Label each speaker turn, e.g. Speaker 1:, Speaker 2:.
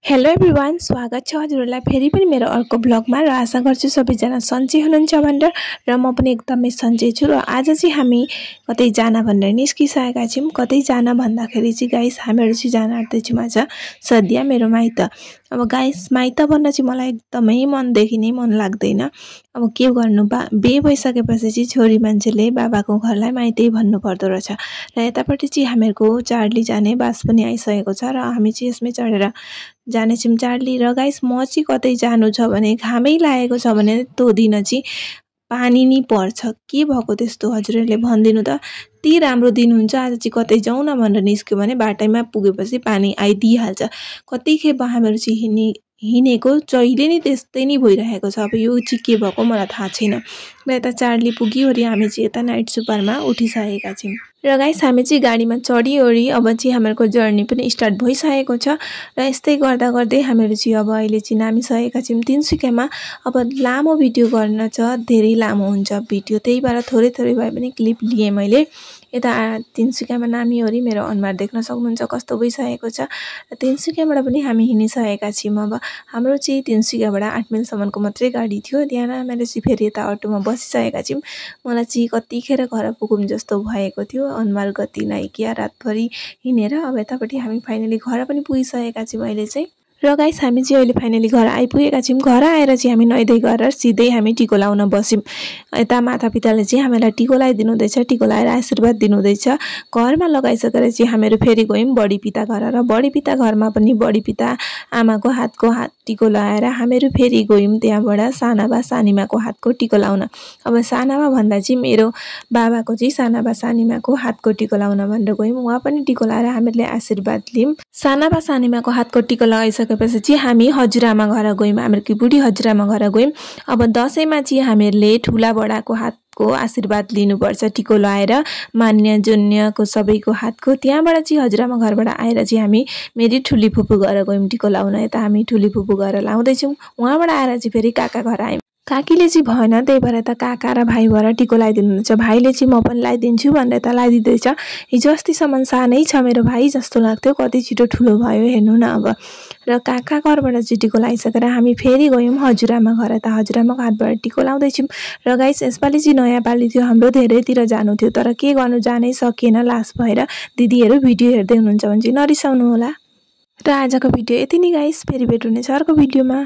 Speaker 1: Hello everyone, स्वागत छ हजुरहरूलाई फेरि पनि मेरो अर्को ब्लगमा। र आशा गर्छु सबैजना सन्चै हुनुहुन्छ भनेर। र म पनि एकदमै सन्चै छु। र आज चाहिँ हामी कतै जान भनेर निस्किसकेका छौँ। कतै जान भन्दाखेरि चाहिँ गाइस हामीहरू चाहिँ जान आँट्दैछौँ आज सद्या मेरो माइत। अब गाइस माइत भन्न चाहिँ मलाई एकदमै मनदेखि नै मन लाग्दैन। अब के गर्नु, बिहे भइसकेपछि चाहिँ छोरी मान्छेले बाबाको घरलाई माइतै भन्नु पर्दो रहेछ। र यतापट्टि चाहिँ हामीहरूको चार्ली जाने बास पनि आइसकेको छ र हामी चाहिँ यसमै चढेर जानेछौँ चार्ली। र गाइस म चाहिँ कतै जानु छ भने, घामै लागेको छ भने त्यो दिन चाहिँ पानी नि पर्छ। के भएको त्यस्तो हजुरहरूले भनिदिनु त। यति राम्रो दिन हुन्छ, आज चाहिँ कतै जाउँ न भनेर निस्क्यो भने बाटैमा पुगेपछि पानी आइदिइहाल्छ। कतिखेप हामीहरू चाहिँ हिँडेको जहिले नै त्यस्तै नै भइरहेको छ। अब यो चाहिँ के भएको मलाई थाहा छैन। र यता चार्ली पुगिओरि हामी चाहिँ यता नाइट सुपरमा उठिसकेका छौँ। र गाइस हामी चाहिँ गाडीमा चढिओरि अब चाहिँ हामीहरूको जर्नी पनि स्टार्ट भइसकेको छ। र यस्तै गर्दा गर्दै हामीहरू चाहिँ अब अहिले चाहिँ नामिसकेका छौँ तिनसुकियामा। अब लामो भिडियो गर्न छ, धेरै लामो हुन्छ भिडियो, त्यही भएर थोरै थोरै भए पनि क्लिप लिएँ मैले। यता तिनसुकियामा नामिओरि मेरो अनुहार देख्न सक्नुहुन्छ कस्तो भइसकेको छ। र तिनसुकियाबाट पनि हामी हिँडिसकेका छौँ। अब हाम्रो चाहिँ तिनसुकियाबाट 8 माइलसम्मको मात्रै गाडी थियो। त्यहाँ हामीले चाहिँ फेरि यता अटोमा बसिसकेका छौँ। मलाई चाहिँ कतिखेर घर पुगौँ जस्तो भएको थियो, अनुहार गति नाइकिया रातभरि हिँडेर। अब यतापट्टि हामी फाइनली घर पनि पुगिसकेका छौँ अहिले चाहिँ। र गाइस हामी चाहिँ अहिले फाइनली घर आइपुगेका छौँ। घर आएर चाहिँ हामी नुहाइधुवाइ गरेर सिधै हामी टिको लाउन बस्यौँ। यता मातापिताले चाहिँ हामीलाई टिको लगाइदिनु हुँदैछ, टिको लगाएर आशीर्वाद दिनुहुँदैछ। घरमा लगाइसकेर चाहिँ हामीहरू फेरि गयौँ बडी पिता घर। र बडी पिता घरमा पनि बडी पिता आमाको हातको टिको लगाएर हामीहरू फेरि गयौँ त्यहाँबाट सानाबा सानीमाको हातको टिको लाउन। अब सानाबा भन्दा चाहिँ मेरो बाबाको चाहिँ सानाबा सानीमाको हातको टिको लाउन भनेर गयौँ। उहाँ पनि टिको लगाएर हामीहरूले आशीर्वाद लियौँ। सानाबा सानीमाको हातको टिको लगाइसकेपछि चाहिँ हामी हजुरआमा घर गयौँ, हामीहरूको बुढी हजुरआमा घर गयौँ। अब दसैँमा चाहिँ हामीहरूले ठुला बडाको हातको आशीर्वाद लिनुपर्छ टिको लगाएर, मान्य जोन्यको सबैको हातको। त्यहाँबाट चाहिँ हजुरआमा घरबाट आएर चाहिँ हामी मेरी ठुली फुपू घर गयौँ टिको लाउन। यता हामी ठुली फुपू घर लाउँदैछौँ। उहाँबाट आएर चाहिँ फेरि काका घर आयौँ। काकीले चाहिँ भएन, त्यही भएर त काका र भाइ भएर टिको लगाइदिनुहुन्छ। भाइले चाहिँ म पनि लगाइदिन्छु भनेर त लगाइदिँदैछ। हिजो अस्तिसम्म सानै छ मेरो भाइ जस्तो लाग्थ्यो, कति छिटो ठुलो भयो हेर्नु न अब। र काका घरबाट चाहिँ टिको लगाइसकेर हामी फेरि गयौँ हजुरआमा घर। त हजुरआमाको हातबाट टिको लगाउँदैछौँ। र गाइस यसपालि चाहिँ नयाँ पालि थियो, हाम्रो धेरैतिर जानु थियो, तर के गर्नु जानै सकिएन लास्ट भएर। दिदीहरू भिडियो हेर्दै हुनुहुन्छ भने चाहिँ नरिसाउनु होला। र आजको भिडियो यति नै गाइस, फेरि भेट हुनेछ अर्को भिडियोमा।